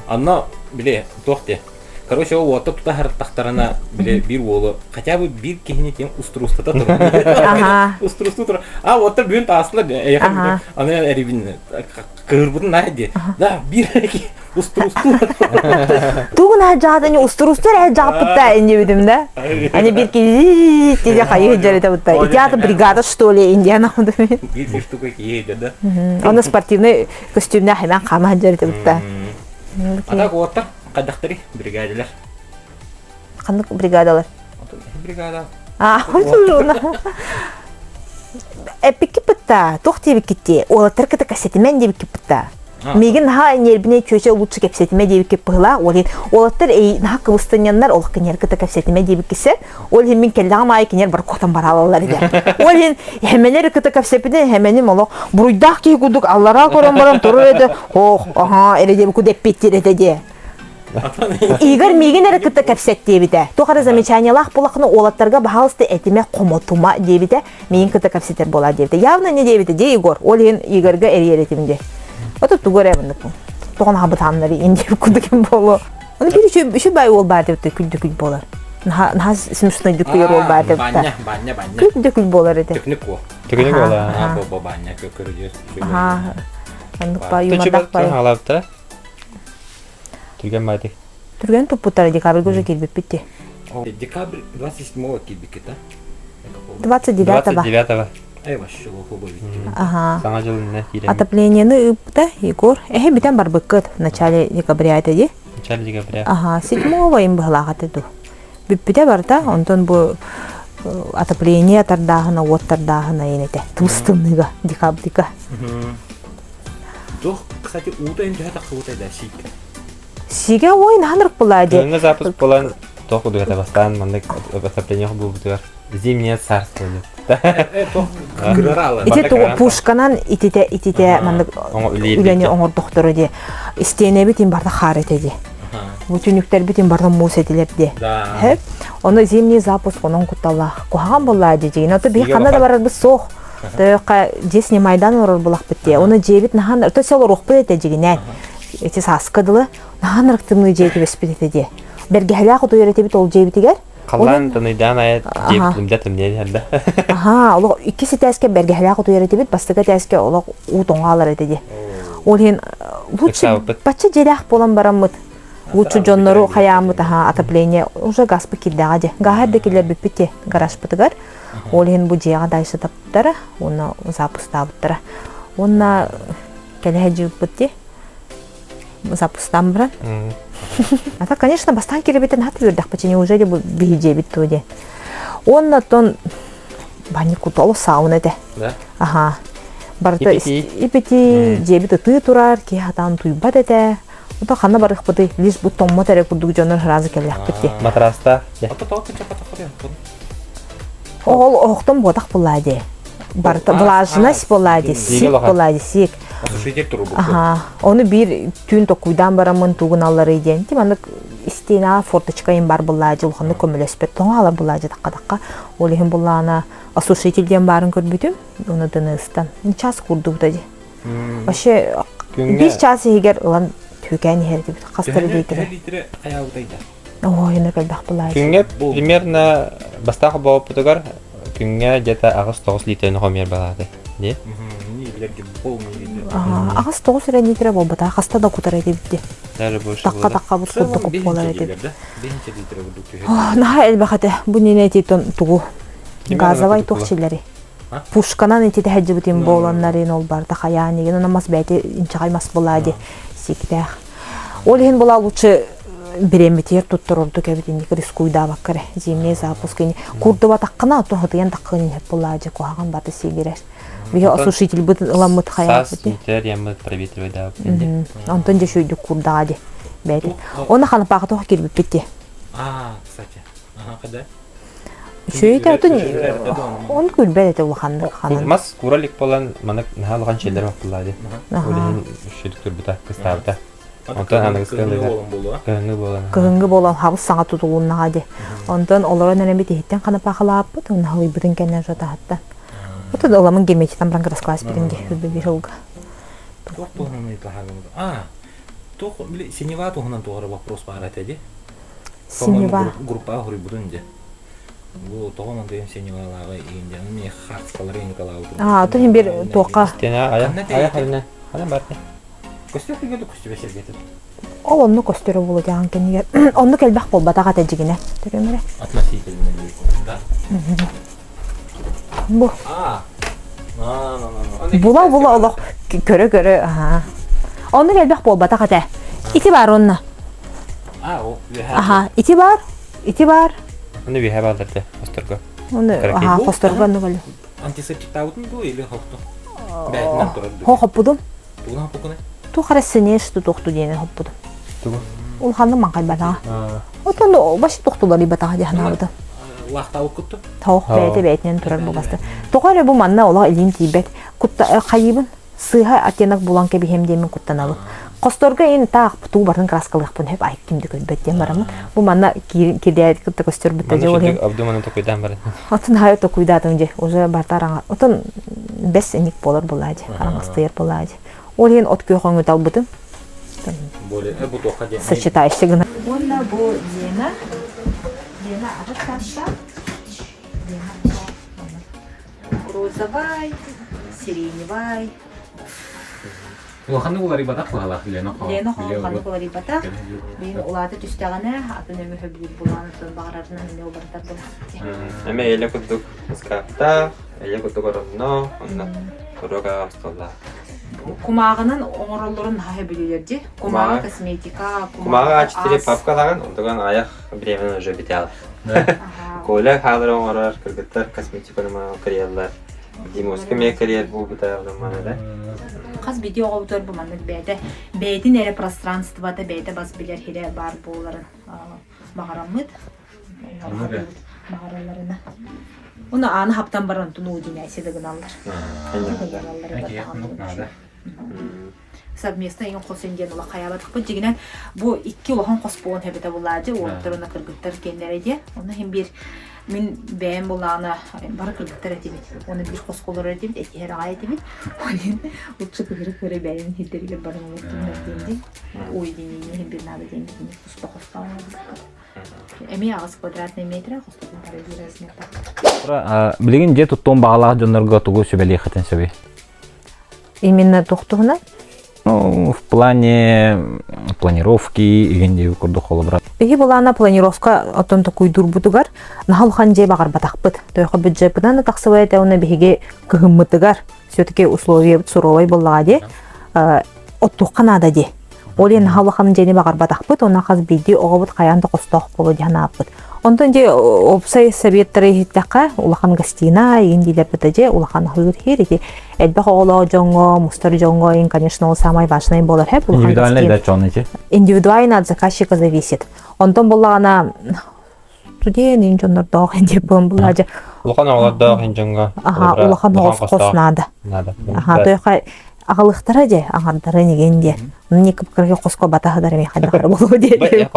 Анна биле туох де. Короче, ол уота тута хараттахтарына, били биир уолу, хотя бы биир киһини тем устурустата турар. Ага. Устурусту турар. А, уоттар бүгүн таастылар, эйэхэ аны эрибин кыһырбытын наһаа дии. Да, биир устурусту. Тугун хаджаатани устурустур э жааппытта иннибитим да. Они бир киһи тиде хайы жарыта бутта. Ити бригада что ли Индиана Биир штука киһи да. Оны спортивный костюмна хэмэн хама жарыта бутта. А так уоттар хайдахтары бригадалар. Ханнык бригадалар? Бригада. А, Эпикки пытта, туох диэбиккитти, уолаттар кыта кэпсэтимэн диэбикки пытта. Миигин наһаа нервинэй чүөчэ лучше кэпсэтимэ диэбикки пыһылаах, ол иһин уолаттар эй наһаа кыбыстанньаннар ол киниэр кыта кэпсэтимэ диэбиккисэ, ол иһин мин кэллэҕим аайы киниэр бар куотан бараалаллар этэ. Ол иһин хэмэлэр кыта кэпсэппитин хэмэним олох буруйдаах киһи курдук аллараа көрөн баран турар этэ, ох, аһаа, эрэ диэбикку дэппиттир этэ диэ. Игорь миигин эрэ кытта кэпсэт диэбитэ. Туох эрэ замечаниелаах буолахына уолаттарга баһаалыста этимэ хомотума диэбитэ. Миигин кытта кэпсэтэр буолаа диэбитэ. Явно не диэбитэ дии Егор. Ол иһин Игорьга эрийэр этим дии. Ото тугу эрэ маннык тоҕон хабытааннары иин диэбит курдук ким буолуо. Оны биир үчү үчү бай уол баар диэбитэ күл күл буолар. Наһаа наһаа смешнойдук күлэр уол баар диэбитэ. Баня, баня, баня. Күл да күл буолар этэ. Төкүнүк уол. Төкүнүк уола. Аа, бо бо баня көкөрүдүөр. Аха. Оннук бай юмордах бай. Хаалаабыта. Түргэн баайдык. Түргэн туппуттара декабрьга уже киирбиппит дии. Декабрь 27-го киирбиккит, а? 29-го. 29-го. Эй, вообще лохо будет. Ага. Саҥа дьыл иннэ киирэн. Отоплениены ыыппыта Егор. Эһэ бүтэн барбыккыт в начале декабря этэ дии. В начале декабря. Ага, седьмого им быһылаах этэ дуу. Бүппүтэ барыта, онтон бу отопление тардааһына, уот тардааһына иин этэ. Тымыс тымныыга, декабрьга. Туох, кстати, уута эн төһө тахсыбытай да сиик? Сигэ ой наһанырык буолаа дии. Кыһыҥҥы запуск буолан туох кудугата бастаан маннык отопление буолбутугар зимнее царство Ити тугу пушканан итите итите маннык үлэни оҥордохторо дии. Истиэнэбит барда хаар этэ дии. Бу түнүктэрбит барда муус этилэр дии. Ону зимний запуск онон кутталлаах. Куһаҕан буоллаа дии дьигин. Ото биһи ханна да барарбыт суох. Тойоққа дьиэ снимайдан олорор булахпыт дии. Оны дьиэбит наһан ото сел олоруохпут этэ дьигинээн. Эти сааска дылы наһан ырыктымныы дьиэ түбэспит этэ дии. Бэргэһэлээх утуйар этибит ол дьиэбитигэр. Халлаан тыныйдаан айа дьиэбит тымдьа тымньа иһэрдэ. Аха, олох иккис этээскэ бэргэһэлээх утуйар этибит, бастакы этээскэ олох уу тоҥо этэ дии. Ол иһин лучше бачча дьиэлээх буолан бараммыт лучше дьоннору хайааммыт аха отопление уже газпы киирдэҕэ дии. Гааһы эрдэ киллэрбиппит дии гаражпытыгар. Ол иһин бу дьиэҕэ дальше таппыттара уонна запустаабыттара. Уонна кэлэһэ дьиэбиппит дии запустаан баран. А так, конечно, бастаан киирбитин хат үөрдэхпит, неужели бу биһи дьиэбит дуо диэн. Уонна оттон банник курдук олус сауна этэ. Да? Аха. Барыта ипити дьиэбит ытыы турар, киһи хатаан туйбат этэ. Ото ханна барыахпытый, лишь бу тоҥмот эрэ курдук дьоннор сразу кэллэхпит дии. Матраста. Ол оһохтон буотах буоллаа дии. Барыта влажность буоллаа дии, сик буоллаа дии, сик. Аха. Ону биир түүн токуйдаан бараммын тугун алларый диэн. Тим маннык истиэнэҕэ форточка им бар буоллаа дии, улаханнык көмөлөспөт. Тоҥо алар буоллаа дии тахха-тахха. Ол иһин буллаана осушитель диэн баарын көрбүтүм. Ону дыныыстан. Час курдубута дии. Вообще биир час иһигэр ылан түүкээн иһэр этибит. Хас да литрэ. литрэ хайаабытайда? Ой, инок элбэх булааччы. Күҥҥэ примерно бастаах буолбутугар күҥҥэ где-то аҕыс-тоҕус литрени хомуйар балааты. Дии? Аҕыс-тоҕус эрэ литрэ буолбата, хаста да кутар этибит дии. Даже больше Тахха-тахха бут курдук буолар этибит. Наһаа элбэх этэ. Бу нина этитон тугу газовай туох чилери. Пушканан ити тэһэдьибитин буоланнарын ол барда хайаан игин онон мас бэйти инчэҕэй мас булаа ди сииктээх. Ол иһин була лучше бириэмэтигэр туттар ордук эбит инник рискуйдаабакка эрэ зимний запуск ини курдубатаххына оттон хытыйан таххын иһэр булаа дьэ куһаҕан баты сиигирэр. Биһи осушительбыт ыламмыт хайаабыт. Саас проветривайдаабыт. Онтон дьэ шүйдүк курдаҕа ди бэйти. Оны ханапаахы тоох кирбиппит ди. А, кстати. Ага, когда? Үчүгэй атын он күлбэт этэ улаханнык ханан. Мас кура илик буолан маннык наһаа улахан чиэллэр баппыллаа дии. Ол иһин үчүгдүк турбута, кыстаабыта. Онтон аныгыскы кыһыҥҥы буолан. Кыһыҥҥы буолан хабыс саҥа тутулуннаҕа дии. Онтон олорон эрэммит иһиттэн ханапаахалааппыт, уонна халыйбытын кэннэ жатаһаттан. Ото да ыламын герметиктан баран кырасклаас битим дии, үрбэ биир сылга. Туох туһунан ыйыталаһарбын? А, туох били синева туһунан туох эрэ вопрос баар этэ дии. Синева. Группаҕа хоруйбутун дьэ. Бу тоҕо мантыйын синевалааҕы ииндианы ми хартскалары Николаабытын. Аа, то хин бир туохха. Тена ая ая харина. Хана бар. Көстөр күнгө көстүбэ сергетин. Ол онну көстөрө болу дьаан кэннигэр. Онну кэлбэх буолбатах ата дьигинэ. Төрөмөрө. Относительно да. Бу. А. Була-була олох көрө-көрө. Аха. Онну элбэх буолбатах этэ. Ити бар онно. А, ол үөһэ. Аха, ити бар, ити бар. Оны үөһэ бааллар те, хосторго. Оны, аха, хосторго онну кэлэ. Антисептиктаабытын дуу или хопту? Бээтинэн турар дуу. Хо хоппудум. Тугун хоппукуна? Тух эрэ синеш тутуохту диэни хоппудум. Тугу? Улаханнык маҥхайбатаҕа. Отон баш тохтулар ибатаҕа дии санаабытым. Лаахтаабыккыт Тоох бэйэтэ бэйэтинэн турар буолбаста. Тоҕо эрэ бу манна олох илиим тиийбэт. Кутта хайыыбын сыыһа оттенок булан кэбиһиэм диэммин куттанабын. Хосторго ин таах туу барын краскалыахпын хөп ай ким да көрбөт диэн бараммын. Бу манна кирдээт кытта көстөрбүт да дьэ ол иһин. Обдуманно токуйдаан баран. Отон хайа токуйдаатым дьэ уже барта араҥа. Отон бэс иник буолар буолаа дьэ араҥастыйар буолаа дьэ. Ол иһин от күөх өҥү талбытым. Сочетаешься гына. Уонна бу Лена, Лена аҕыс саастаах, Лена розовай, сиреневай. Улаханнык уларыйбатах быһалаах Лена хоһо. Лена хоһо улаханнык уларыйбатах. Билин улаата түстэҕинэ атын өҥү сөбүлүүр булаан оттон баҕарарынан эмиэ уларытар буолаахтыы. Эмэ элэ курдук ыскааптаах, элэ курдук оронно, онно туруок аҕам столлаах. Кумааҕынан оҥороллорун наһаа сөбүлүүллэр дии. Кумааҕы косметика, Кумааҕы А4 папкалаҕын, онтуган айах временно уже бүтээҕ. Коля хаалары оҥорор, кыргыттар косметиканы кырыйаллар. Димуска эмиэ кырыйар буолбута онон да. Хас биирдии оҕобутугар бу маннык бэйэтэ бэйэтин эрэ пространствота бэйэтэ бас билэр сирэ баар буоларын баҕараммыт. Баҕаралларына. Уну ааны хаптан баран онтун уединяйся да гыналлар. Совместно иҥ хос диэн улах хайаабатахпыт дьигинэн бу икки улахан хос буолан хэбитэ булаадьы уолаттар уонна кыргыттар киэннэрэ диэ. Онно иһин биир мин бэйэм булаана бары кыргыттар этибит. Уонна биир хоско олорор этибит, этиһэр аҕай этибит. Ол иһин лучше кыһыры-кыһыры бэйэм иһирдэригэр баран олордуннар диэн дии. Уединение иһин биир наада диэн туспа хостоон олорбуппут. Эмиэ аҕыс квадратный метр хостотун бары биир размердаах. Билигин дьиэ туттуон баҕалаах дьоннорго тугу сүбэлиэххитин сөбүй? Именно туох туһунан? Ну, в плане планировки игин диэби курдук холобура. Биһи былаана планировка оттон токуйдуурбутугар наһаа улахан дьиэ баҕарбатахпыт. Тойхо бюджеппытынан да тахсыбай этэ уонна биһиги кыһыммытыгар все-таки условиябыт суровай буоллаҕа дии. Оттуохха наада дии. Ол иһин наһаа улахан дьиэни баҕарбатахпыт уонна хас биирдии оҕобут хайаан да хостоох буолуо дии санаабыппыт. Онтон дьэ уопсай советтары иһиттэххэ улахан гостиная игин диилэрбит да дьэ улахан аһыыр иһир ити элбэх оҕолоох дьоҥҥо мустар дьоҥҥо ин конечно ол самый важный буолар хэп улахан Индивидуальный да чон ити. Индивидуально от заказчика зависит. Онтон буллаҕына студент ин дьоннордоох диэп буолан буллаа дьэ Улахан оҕолордоох ин дьоҥҥо Аха, улахан оҕус хос наада. Наада. Аха, тойха аҕалыхтара дьэ, аҥардара нигин диэ. Ни кып-кыракый хоско батаһыдар эми хайдахара болуо диэ.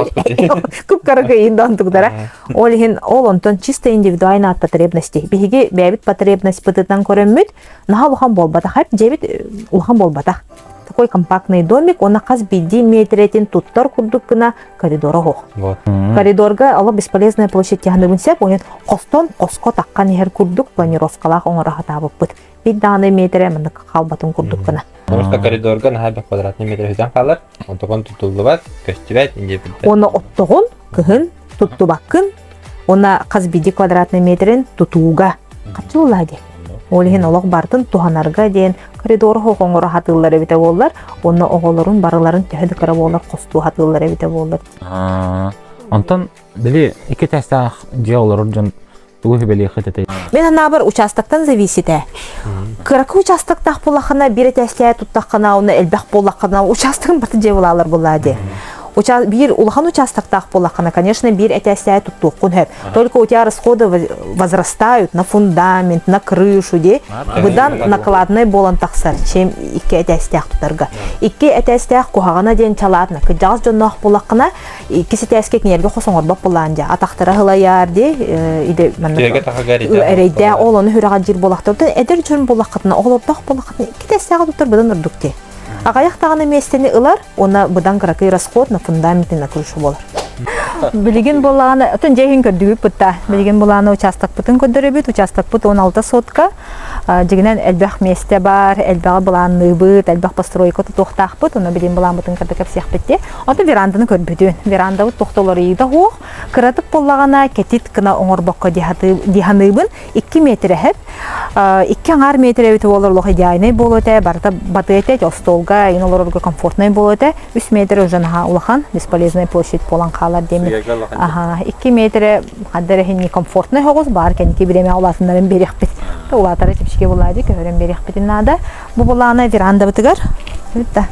Кып-кыракый индон тугдара. Ол иһин ол онтон чисто индивидуально от потребности. Биһиги бэйэбит потребностьпытытан көрөммүт, наһаа улахан буолбатах, дьэбит улахан буолбатах. Такой компактный домик, уонна хас биирдии метрэтин туттар курдук гына коридора оһох. Вот. Коридорга олох бесполезная площадь тиһаныбын сеп, онон хостон хоско таххан иһэр курдук планировкалаах оҥоро сатаабыппыт. Биир даҕаны метрэ маннык хаалбатын курдук гына. Потому что коридорга наһаа бэх квадратный метр үтэн хаалар, онтукон тутуллубат, көстүбэт, индиэппиттэр. Уонна оттоҕун кыһын туттубаккын, уонна хас биирдии квадратный метрин тутууга хаччыллаа дии. Ол иһин олох бартын туһанарга диэн коридор оҥоро сатыыллар эбитэ буоллар, уонна оҕолорун барыларын төһө да кыра буоллар хостуу сатыыллар эбитэ буоллар. Онтон били икки этээстээх дьиэ олорор дьон тугу сүбэлиэххит этэй? Мин санаабар участоктан зависит ээ. Кыракы участоктаах буоллаххына, биир этээстээх туттаххына, уонна элбэх буоллаххына, участогын барыта дьиэ булаалар буоллаа дии. Биир улахан участоктаах буоллаххына, конечно, биир этээстээх туттуоххун сөп. Только у тебя расходы возрастают на фундамент, на крышу дии. Быдан накладной буолан тахсар, чем икки этээстээх тутарга. Икки этээстээх куһаҕана диэн чалаатына кырдьаҕас дьонноох буоллаххына, иккис этээскэ кинилэргэ хос оҥорбот буолаан дьэ атахтара сылайаар дии иде маннык эрэйдээх ол ону сүрэҕэлдьиир буолахтар эдэр дьон буоллаххытына оҕолордоох буоллаххытына икки этээстээҕи туттар быдан ордук дии аҕыйах даҕаны миэстэни ылар уонна быдан кыракый расход на фундаменте на крышу буолар. Билигин буоллаҕына, отон дьэ иһин көрдүгүт бытта. Билигин буоллаҕына учаастакпытын көрдөрөбүт. Учаастакпыт 16 сотка. Дьигинэн элбэх миэстэ бар, элбэҕи былаанныыбыт, элбэх постройка тутуохтаахпыт. Ону билигин былааммытын кытта кэпсиэхпит дии. Онтон веранданы көрбүтүн. Верандабыт тохтолоруйда суох. Кыратык буоллаҕына кэтит гына оҥорбокко дии саныыбын. 2 метр эһэп. 2 аҥаар метр эбит буолар олох идеальный буолуо этэ, барыта батыа этэ, остуолга ин олорорго комфортный буолуо этэ. 3 метр уже наһаа улахан, бесполезная площадь буолан хаалар диэммит. Аха, 2 метрэ ханна эрэ некомфортный соҕус, баар кэнники бириэмэ улаатыннаран биэриэхпит. Улаатара чэпчэки буолаа дии, көһөрөн биэриэхпитин наада. Бу булаана верандабытыгар да.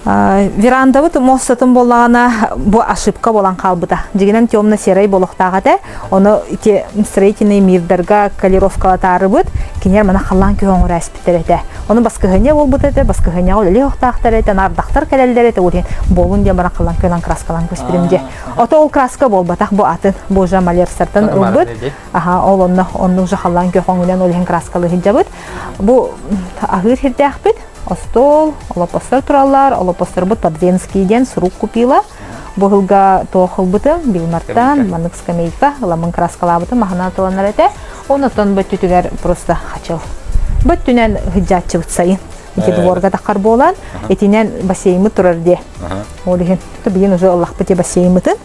Верандабыт муостатын буоллаҕына бу ошибка буолан хаалбыта. Дьигинэн темно-серый болохтаах этэ. Ону ити строительный мирдарга колеровкалатаарыбыт. Кинилэр мана халлаан күһү оҥоро эспиттэр этэ. Ону баскыһыанньа буолбут этэ, баскыһыанньаҕа үлэлиэх охтаахтар этэ, нардахтар кэлэллэр этэ, ол иһин буолун диэн баран халлаан күһүнэн краскалаан көспүтүм дьэ. Ото ол краска буолбатах, бу атын, бу уже малярстартан ылбыт. Аха, ол онно, онно уже халлаан күөх оҥунан ол иһин краскалыы сылдьабыт. Бу аһыыр сирдээхпит, остуол, олоппостор тураллар, олоппосторбут Подвенский диэн сурук купила. Бу ыһылга туох ылбытым, Билмартан, маннык скамейка, ыламмын краскалаабытым, маһынан атыланар этэ. Онотон бөттүтүгэр просто хачыл. Бөттүнэн ыһыдьааччыбыт сайын. Ити дворга таххар буолан, итинэн бассеймыт турар дии. Ол иһин, билин уже ыллахпыт бассеймытын.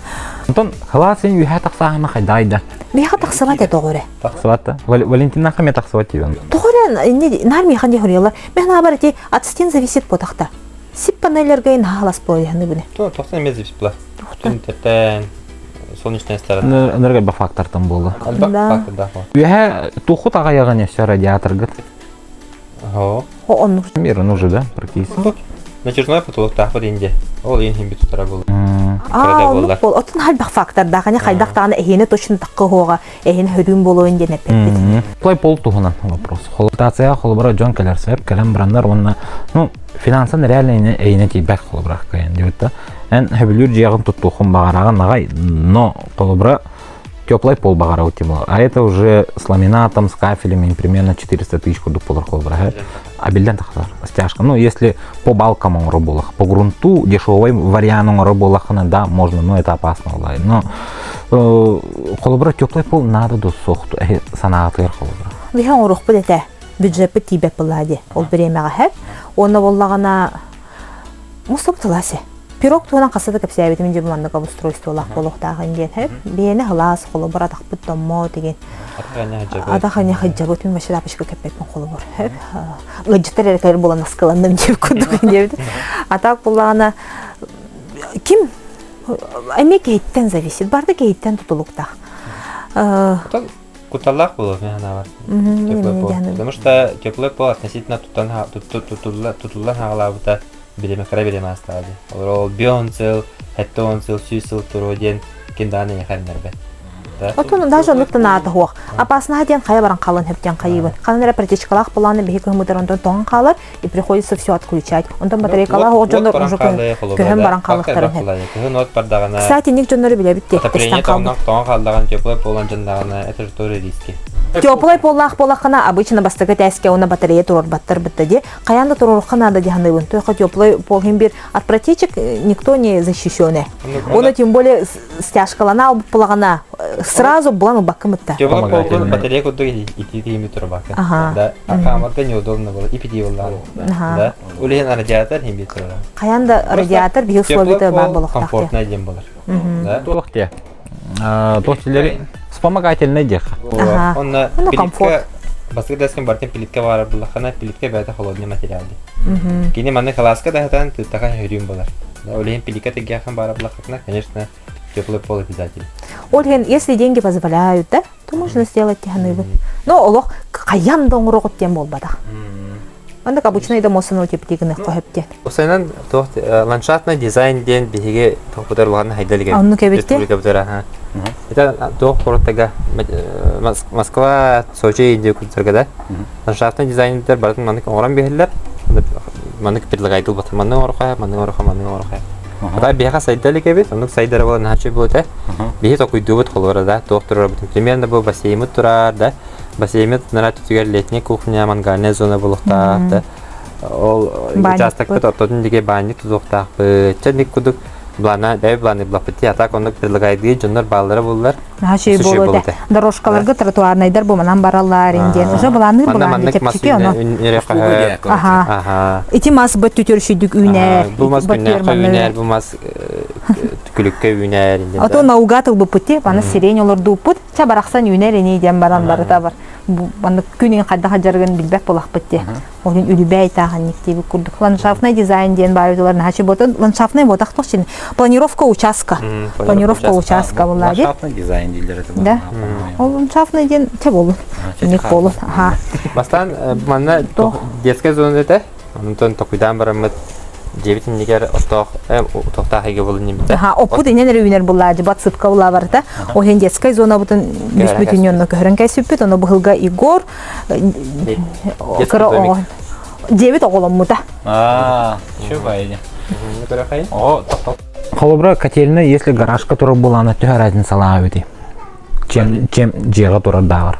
Онтон халаас син үһэ тахсааһына хайдайда? Биһиэхэ тахсыбат этэ тоҕо эрэ. Тахсыбат да? Валентина хаме тахсыбат диэн. Тоҕо эрэ наар миэхэ дии хоруйаллар. Мен хаабар ити от стен зависит ботахта. Сип панеллерге наһалас буолуохны бүне. То тохсан эмес зависит була. Түн солнечная сторона. Энергия фактортан буолла. Да. Фактор да. Үһэ тухут аҕайаҕын өссө радиаторгыт. О. Оннук. Мир уже да, практически. Натяжной потолок таахпыт инде. Ол иин химби тутара буолла. Аа, оннук бол. Отун хайдах фактордаах, ани хайдах даҕаны эһиэни точно такка уһуоҕа, эһиэн хөрүүн буолуон диэн эппиппит. Плай пол туһунан вопрос. Холотация холобура дьон кэлэр сөп, кэлэн бараннар уонна ну финансан реально эйине тиийбэт холобура кайан диэбит да. Эн хөбүлүүр дьиэҕин туттуоххун баҕараҕын аҕай, но холобура теплый пол баҕарабыт тимур. А это уже с ламинатом, с кафелями примерно 400 тысяч курдук болар холобура. Абилден тахсар стяжка. Ну, если по балкам оҥоро буолах, по грунту дешевый вариант оҥоро буолахына, да, можно, но это опасно. Но холобура теплый пол надо до сохту, санаатыгар холобура. Биһи оҥоруохпут этэ. Бюджеппит тиийбэт буоллаа дии. Ол бириэмэҕэ хэп. Уонна буоллаҕына мустубут тыласе. Пирог туһунан хаста да кэпсээбитим дьэ маннык обустройстволаах буолуохтааҕын диэн хэп. Биэни хылаас холобур атахпыт томмо деген. Атах anya хыдьабыт мин вообще тапочка кэппэппин холобур хэп. Ыалдьыттар эрэ кэлэр буолан наскыланным диэбит курдук диэбит. А так буллаҕына ким эмиэ киһиттэн зависит барда киһиттэн тутулуктаах. Куталлаах буолуо мин санаабар. Теплый пол. Потому что теплый пол относительно тутуллан хаалаабыта билиме кыра билиме астаҕа дии. Олор ол бион сыл, 70 сыл, 100 сыл туруо диэн ким даҕаны эйиэхэ эрэннэрбэт. Отон даже оннук танаата суох. Опаснаһа диэн хайа баран халын хөптөн хайыбын. Ханан эрэ протечкалаах булааны биһи кыһымытар онтон тоҥон хаалар и приходится все отключать. Онтон батарейкалаах оҕо дьоннор уже көһөн баран хаалыктарын хөп. Кыһын от бардаҕына. Кстати, ник дьоннору билэбит те. Отопление тоҥон хаалдаҕын теплый полан дьоннаҕына это же тоже риски. Теплый поллаах буоллаххына обычно бастакы тээскэ уонна батарея туруорбаттар бытта ди. Хайаан да туруорухха наада дьаһаныыбын. Только теплый пол хим бир от протечек никто не защищенный. Оны тем более стяжкалана албыппылаҕына сразу булан ылбаккын бытта. Теплый полгун батарея курдук итии тиими турбакка. Да, акаамарга неудобно было, ипити боллаан. Да, улиһин радиатор хим бир турар. Хайаан да радиатор биһи условията бар болохтаах. Комфортный диэн болар. Да. Туох те? Туох тилери вспомогательный диэх. Онно плитка бастакы дэскин бартын плитка баар буллаххына плитка бэйэтэ холодный материал дии. Кини манна кылааска даһатан тыттахан хөрүүн болар. Ол иһин плитка тигиэхин баара буллаххытына, конечно, теплый пол обязательно. Ол иһин, если деньги позволяют, да, то можно сделать тиханыыбын. Но олох хайан да оҥороҕут диэн буолбатах. Оннук обычно да муосаны утепти гыныахха сөп диэн. Осайнан туох ландшафтный дизайн диэн биһиги туохпутар улахан хайдалыгар. Оннук эбитти. Республикабытыгар аха. Это туох куораттарга Москва, Сочи, Индия курдуктарга да ландшафтный дизайнердер барытын маннык оҥорон биһэллэр. Маннык предлагайдыл бат. Маннык оҥорохо, маннык оҥорохо, маннык оҥорохо. Хата биһиэхэ сайда илик эбит, оннук сайдара буолан наһаа үчүгэй буолуо этэ. Биһи токуйдуубут холуора да, туох турарбытын. Примерно бу бассейммыт турар да, бассейммыт нара түтүгэр летняя кухня, мангальная зона буолуохтаах да. Ол учаастакпыт ортотун диэки баанньык тутуохтаахпыт. Чэ, ник курдук. Плана, бэйэ планы булаппыт. А так оннук предлагайдыы дьоннор бааллара буллар. Наһаа үчүгэй буолуо этэ. Дорожкаларга тротуарнайдар бу манан бараллар диэн. Уже былаанныыр былаан чэпчэки ону. Аха. Ити мас быт түтөр шүйдүк үүнэр. Бу мас күннээххэ үүнэр, бу мас күлүккэ үүнэр. Ото наугад ылбыппыт ти, маны сирень олордууппут. Ча барахсан үүнэр ини диэн баран барыта бар. Маннык күнүн хайдах дьарыгын билбэт буолахпыт ти. Олин үлүбэй таахан диэбит курдук. Ландшафтный дизайн диэн баайдылар наһачы ботон ландшафтный ботах тохчин. Планировка участка. Планировка участка була ди. Ландшафтный дизайн дииллер это. Да. Ол ландшафтный диэн те болун. Ник болун. Аха. Бастаан манна детская зона этэ. Онтон токуйдаан бараммыт дьиэбит иннигэр оттоох тохтоох эйгэ болун нимитэ. Аха, оппут инен эрэ үүнэр буллаажы бат сыпка була барыта. Ол иһин детская зона бутун бүспүт үннө көһөрөн кэйсүппүт. Ону быһылга Егор кыра оҕо дьиэбит оҕоломмута. Аа, чубай. О, Холобура, котельная, если гаражка турар буолаана төһө разницалаах эбитий? Чем, чем дьиэҕэ турардааҕар.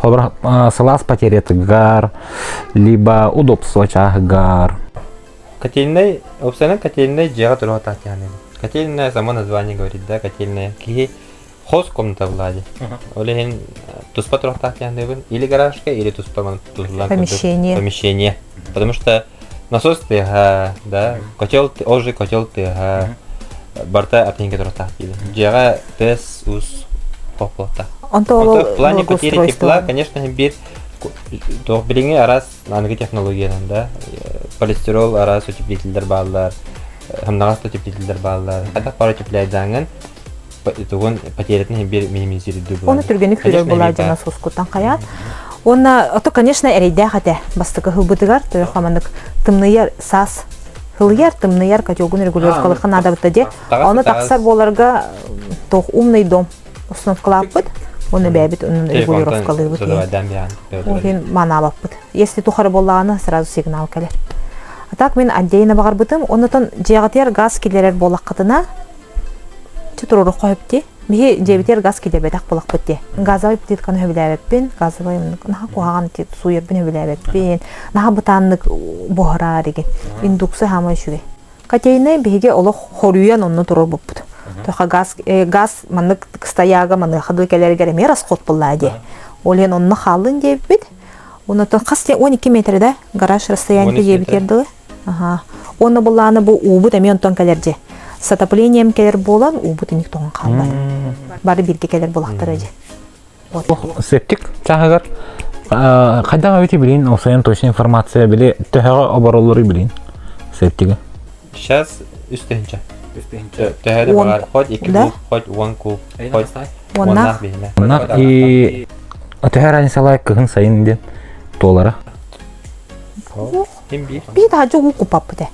Холобура, сылаас потерятыгар, либо удобство чааһыгар. Котельный, опционально котельный дьиэҕэ туруох таатиһан Котельная, само название говорит, да, котельная. Киһи хос комната влади. Ол иһин туспа туруохтаах диэн или гаражка, или туспа тутуллан Помещение. Помещение. Потому что насос тыаһа, да, котел, ол же котел тыаһа, барта атынга туруохтаах диибин. Дьиэҕэ тыас ус хоппуохтаах. Онто ол в плане потери тепла, конечно, биир туох билиҥҥи араас аныгы технологиянан да полистирол араас утеплителлэр бааллар, хамнаҕас да утеплителлэр бааллар. Хайдах баар утепляйдааҥын тугун потерятын биир минимизируйду Оны түргэнник хүрэр була дьоно сускуттан хайаат. Уонна ото, конечно, эрэйдээх этэ бастакы хылбытыгар, тойохо маннык тымныйар саас хылыйар тымныйар котелгун регулировкалыхха наадабыта де. Оны тахсар буоларга туох умный дом установкалааппыт. Оны бэйбит онун регулировкалыыбыт. Ол манаабаппыт. Если тухары буоллаҕына сразу сигнал кэлэр. А так мин отдельно баҕарбытым. Онотон дьиэҕитигэр газ киллэрэр буоллаххытына Чэ туруорукка сөп дии. Биһи дьиэбитигэр газ киллэрбэтэх буолахпыт дии. Газовай плитканы сөбүлээбэппин, газовай наһаа куһаҕан сууйарбын сөбүлээбэппин, наһаа бытааннык буһараар игин. Индукция саамай үчүгэй. Котельнай биһиги олох хоруйан онно туруорбуппут. Тоха газ, газ маннык стояга маныаха дуу кэлэригэр эмиэ расход буоллаа дии. Ол иһин онно хааллын диэбиппит. Онотон хас 12 метр да гараж расстояние диэбитигэр дылы. Аха. Уонна былааны бу уубут эмиэ онтон кэлэр дьэ. С отоплением кэлэр буолан уубут иник тоҥон хаалбат. Бары бииргэ кэлэр булахтара дьэ. Вот. Септик чааһыгар хайдах эбити билин, осайын точная информация били төһөҕө обороллору билин септиги. Сейчас үс тыһынча. Төһө да баар, хоть 2 куб, хоть 10 куб, хоть Уоннаах. Уоннаах и төһө разницалаах кыһын сайын диэн туолара. Биир таһырдьа уу куппаппыт ээ.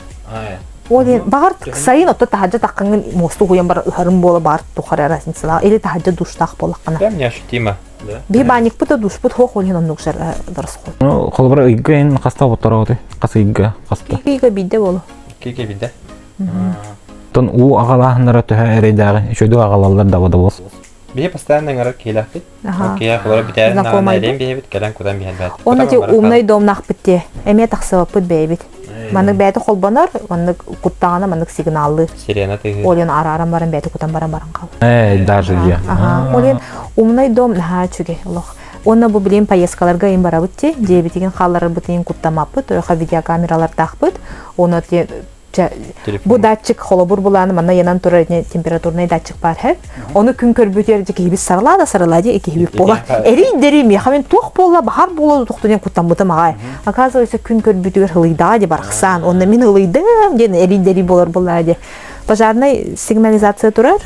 Ол иһин баҕар сайын отто таһырдьа таххаҥҥын муоста уһуйан баран ыһарым буола баар тухары разницалаах или таһырдьа душтаах буоллаххына. Прям неощутимо. Биһи баанньыкпыт да душпут суох ол иһин оннук расход. Ну, холобура ыйга эн хаста оботтороҕутуй? Хас ыйга хаста? Ыйга биирдэ буолу. Кике биирдэ. Тон уу аҕалааһыннара төһө эрэйдээҕи үчүгэйдик аҕалаллар да бодобос. Биһи постоянно ыҥырар киһилээхпит. Киһи холоро бүтээрин Знакомайбыт. наҕана биһибит кэлэн кутан биһэрбэт. Онно ти умный домнаахпыт дии. Эмиэ тахсыбаппыт бэйэбит. Маннык бэйэтэ холбонор, маннык куттаҕына маннык сигналлыыр. Сирена тыһы. Ол иһин арааран баран бэйэтэ кутан баран баран хаалар. Э, даже дии. Аха. Ол иһин умный дом наһаа үчүгэй олох. Уонна бу билигин поездкаларга им барабыт дии. Дьиэбитигин хаалларарбытын куттамаппыт. Ойоха видеокамералардаахпыт. Уонна Бу датчик холобур булааны манна янан турар температурный датчик бар һэ. Ону күн көрбүтүгэр дьэ киһибит сарылаа да сарылаа дии киһибит буола. Эрий-дэрий миэхэ мин туох буолла баһар буола тохтунен куттаммытым аҕай. Оказывается күн көрбүтүгэр ылыйдаа дии барахсан. Онно мин ылыйдым диэн эрий-дэрий буолар буоллаа дии. Пожарный сигнализация турар,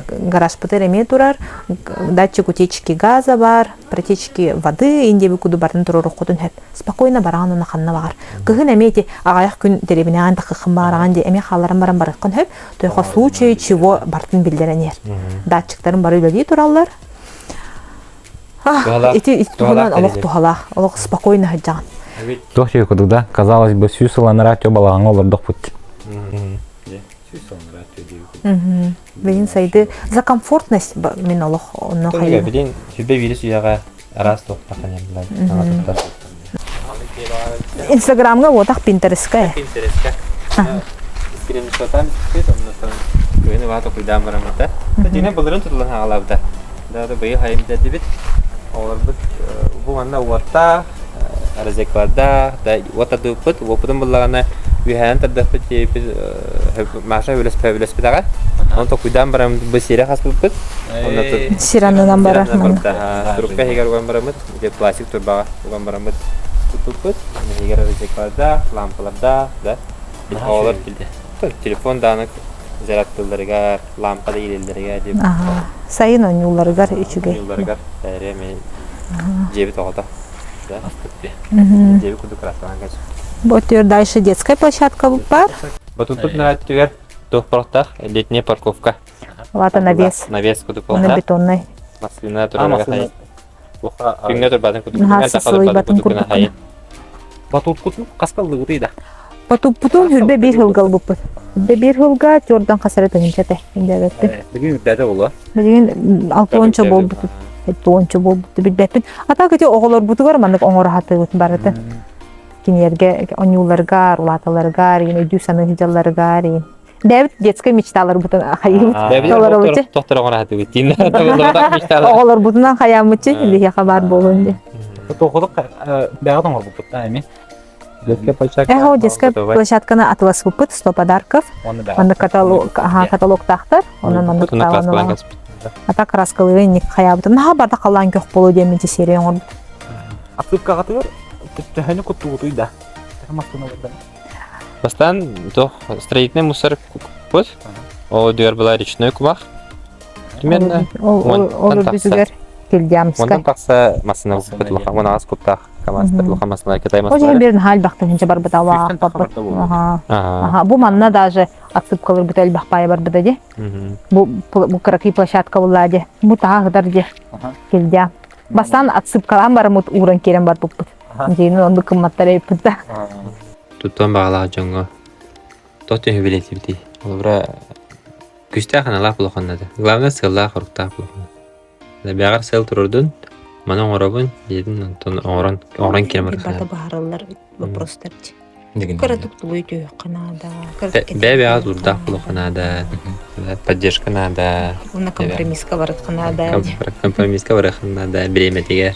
гаражпытыр эмиэ турар, датчик утечки газа бар, протечки воды индиэби куду барын туруоруккутун сөп. Спокойно бараҕын уонна ханна баҕар. Кыһын эмиэ ити аҕайах күн дэриэбинэҕин тахыххын баҕараҕын дии эмиэ хаалларан баран барыаххын сөп. Тойхо случай чего бартын биллэрэн иһэр. Датчиктарын бары үлэлии тураллар. Ити туһунан олох туһалаах, олох спокойно сылдьаҕын. Туох чэй курдук да, казалось бы, сүүс сыланара тө балаҕаҥҥа олордохпут. Билин сайды за комфортность мин олох онно хайы. Билин сүбэ вирус үйэҕэ араас туохтахан эмлэр. Инстаграмҥа уотах Пинтерестка. Пинтерестка. Скриншотам. Кыһыны баҕа токуйдаан бараммыта. Дьиҥэ былырын тутулан хаалаабыта. Да быйыл хайым дэрдибит. Оҕолорбут бу манна уоттаах, розеткалардаах, да уот тардыбыппыт. Уоппутун буллаҕына үөһээн тардыахпыт диэбиппит Маша үлэспэтэҕэ. Оны токуйдаан баран бу сиэрэ хаспыппыт. Сир аннынан барар. Трубка иһигэр уган бараммыт, пластик турбаҕа уган бараммыт туппуппут. Иһигэр розеткалардаах, лампалардаах, да. Оҕолор телефон дааны зарядтыылларыгар, лампа да иилэллэригэр диэн. Сайын оонньуулларыгар үчүгэй. Оонньуулларыгар бээрэ эмиэ дьиэбит оҕото. Дьиэбит курдук кырааскалаан кэлсибит. Бу өттүгэр дальше детская площадка бар. Батутут өттүгэр туох порохтаах летняя парковка. Лата навес. Навес курдук Оны бетонный. Массыына турарга Күҥҥэ турбатын курдук. Наһаа курдук. Батуткутун хаскаллыгытый да? Батуппутун хүрбэ биир сылга ылбыппыт. Хүрбэ биир сылга түөрдэн хас эрэ тыһыынча этэ. Индээбэппин. Билигин үрдээтэ буолуо. Билигин алтыонча буолбут. Туонча буолбут билбэппин. А так ити оҕолорбутугар маннык оҥоро сатыыбыт барыта. Кинилэргэ оонньууларыгар, улааталарыгар, өйдүү саныы сылдьалларыгар, Бэйэбит детскай мечталарбытын хайыыбыт. Толоробут. Тохтор оҥораатыбыт. Оҕолорбутунан хайааммытчы биһиэхэ баар буолуон дии. Тоҕолук бэҕэ оҥорбуппут эми. Детская площадка. Эхо детская площадканы атыласпыппыт 100 подарков. Маннык каталог каталогтаахтар. Онон маннык тааланулар. Ата краскалыгы инник хайаабытым. Наһаа барда халаан көх болу диэн серия оҥорбут. Атыыккаҕытыгар төһөнү куттугутуй да? Бастаан туох строительный мусор куппут. Ол үдүгэр была речной кумах. Примерно ол үрдүгэр Килдямска. Онтон тахса массына куппут улахан 18 куптаах КамАЗтар улахан массыналар Китай Ол иһин бир наһаа элбэхтэн инче барбыта барбыт. Аха. Бу манна даже отсыпкаларбыт элбэх паайа барбыта ди. Бу бу кыракый площадка булла ди. Бу таһа хытар ди. Килдям. Бастаан отсыпкалаан бараммыт ууран киирэн барбыппыт. Дьиэни оннук кымматтар эбиппит да. Туттуон баҕалаах дьоҥҥо туох түһү билэтибитий? Холобура, күүстээх аналаах улахан наада. Главное сыаллаах-соруктаах улахан. Бэҕэр сыал турурдун, маны оҥоробун диэтин онтон оҥорон оҥорон киирэн барыахха. баһараллар вопростар Кыратык тулуй түһүөххэ наада. Бэйэ-бэйэҕэ тулуурдаах буолуохха наада, поддержка наада. Уонна компромисска барыахха наада. Компромисска барыахха наада бириэмэтигэр.